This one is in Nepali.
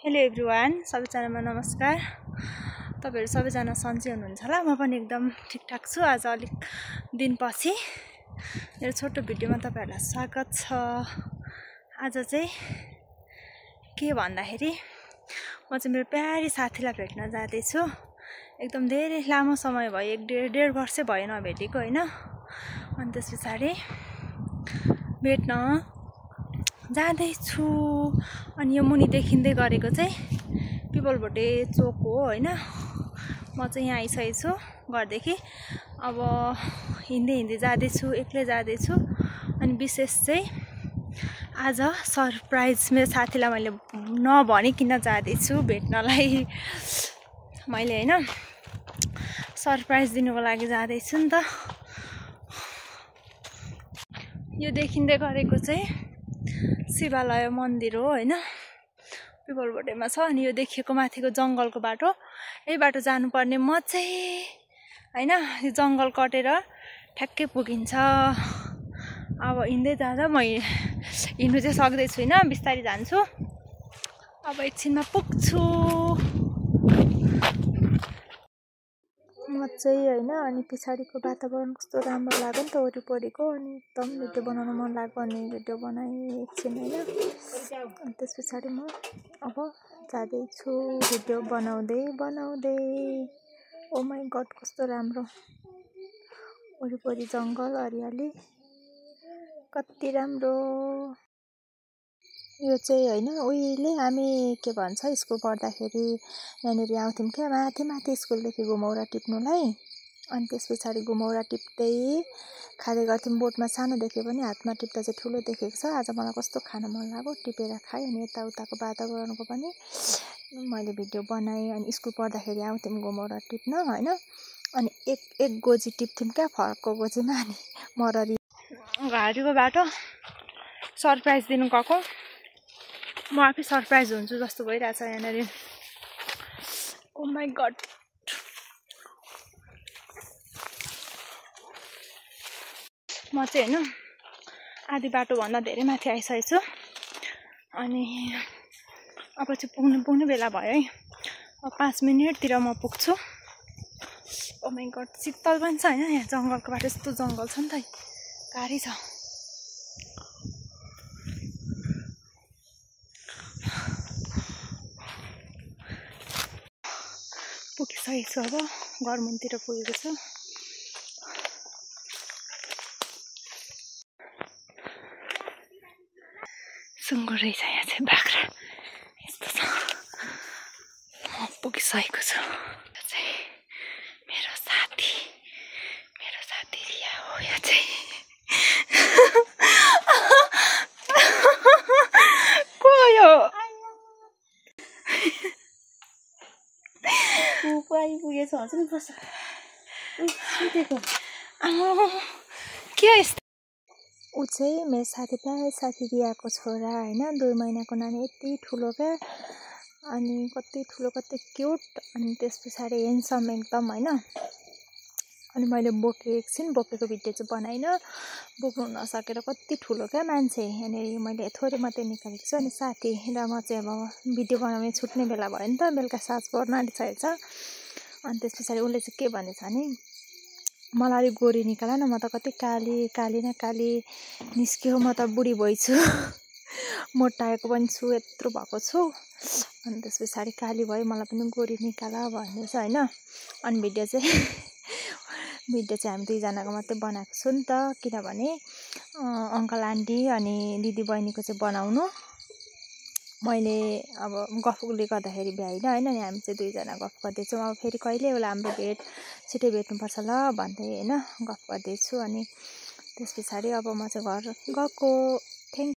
हेलो एभ्रिवान, सबैजनामा नमस्कार। तपाईहरु सबैजना सन्चै हुनुहुन्छ होला। म पनि एकदम ठिकठाक छु। आज अलिक दिनपछि मेरो छोटो भिडियोमा तपाईहरुलाई स्वागत छ। आज चाहिँ के भन्दाखेरि म चाहिँ मेरो प्यारी साथीलाई भेट्न जाँदै छु। एकदम धेरै लामो समय भयो, एक डेढ वर्ष भयो नभेटेको हैन। अनि त्यसपछि भेट्न जाँदै छु। अनि यो मुनि देखिँदै गरेको चाहिँ पिपलभोटे चोक हो हैन। म चाहिँ यहाँ आइसकेको छु घरदेखि। अब हिँड्दै जाँदै छु, एक्लै जाँदै छु। अनि विशेष चाहिँ आज सरप्राइज मेरो साथीलाई मैले नभनिकन जाँदै छु भेट्नलाई। मैले हैन सरप्राइज दिनुको लागि जाँदै छु नि त। यो देखिँदै गरेको चाहिँ शिवालय मन्दिर हो हैन, पिपलभोटेमा छ। अनि यो देखिएको माथिको जंगलको बाटो, यही बाटो जानुपर्ने। म चाहिँ हैन यो जंगल कटेर ठ्याक्कै पुगिन्छ। अब हिँड्दै जाँदा म हिँड्नु चाहिँ सक्दै छुइनँ, बिस्तारै जान्छु। अब एकछिनमा पुग्छु म चाहिँ हैन। अनि पछाडिको वातावरण कस्तो राम्रो लाग्यो नि त वरिपरिको। अनि एकदम भिडियो बनाउन मन लाग्यो अनि भिडियो बनाएँ एकछिन हैन। अनि त्यसपछि म अब जाँदैछु भिडियो बनाउँदै। ओ माई गड कस्तो राम्रो वरिपरि जंगल, हरियाली कति राम्रो। यो चाहिँ हैन उहिले हामी के भन्छ स्कुल पढ्दाखेरि यहाँनिर आउँथ्यौं क्या, माथि स्कुलदेखि घुमौरा टिप्नुलाई। अनि त्यसपछि घुमौरा टिप्दै खाँदै गर्थ्यौं। बोटमा सानो देखे पनि हातमा टिप्दा चाहिँ ठुलो देखेको छ। आज मलाई कस्तो खान मन लाग्यो, टिपेर खाएँ। अनि यताउताको वातावरणको पनि मैले भिडियो बनाएँ। अनि स्कुल पढ्दाखेरि आउँथ्यौं घुमौरा टिप्न हैन। अनि एक गोजी टिप्थ्यौं क्या, फरकको गोजीमा। अनि मररी घारीको बाटो सरप्राइज दिनु गएको। म आफै सरप्राइज हुन्छु जस्तो भइरहेछ यहाँनिर। ओ माई गड म चाहिँ हैन आधी बाटो भन्दा धेरै माथि आइसकेको छु। अनि अब चाहिँ पुग्ने बेला भयो है। अब 5 मिनेटतिर म पुग्छु। ओ माई गड शीतल पनि छ हैन। यहाँ जंगलको बाटो यस्तो जंगल छ नि त, गाह्रै छ। पुगिसकेको छु, अब घर मुनितिर पुगेको छु। सुँगुर रहेछ यहाँ चाहिँ, बाख्रा यस्तो छ। म पुगिसकेको छु। यो चाहिँ मेरो साथी रिया हो। यो चाहिँ को यो पुगेछ भन्छ नि बस सुतेको। के यस्तो ऊ चाहिँ मेरो साथी रियाको छोरा हैन। 2 महिनाको नानी, यति ठुलो क्या। अनि कति ठुलो, कति क्युट। अनि त्यसपछि हेन्डसम एकदम हैन। अनि मैले एकछिन बोकेको भिडियो चाहिँ बनाइन, बोक्नु नसकेर। कति ठुलो क्या मान्छे। अनि मैले थोरै मात्रै निकालेको छु। अनि साथी र म चाहिँ अब भिडियो बनाउने छुट्ने बेला भयो नि त, बेलुका 7 पर्न आँटिसकेको छ। अनि त्यसपछि उसले चाहिँ के भनेछ भने, मलाई अलिक गोरी निकाल न, म त कति काली निस्क्यो, म त बुढी भइछु। मोटाएको पनि छु, यत्रो भएको छु। अनि त्यसपछि काली भयो, मलाई पनि गोरी निकाल भन्दैछ हैन। अनि भिडियो चाहिँ हामी 2 जनाको मात्रै बनाएको छु नि त, किनभने अङ्कल आन्टी अनि दिदी बहिनीको चाहिँ बनाउनु मैले अब गफले गर्दाखेरि भ्याइन हैन। अनि हामी चाहिँ 2 जना गफ गर्दैछौँ। अब फेरि कहिले होला हाम्रो भेट, छिटै भेट्नुपर्छ ल भन्दै हैन गफ गर्दैछु। अनि त्यसपछि अब म चाहिँ घर गएको।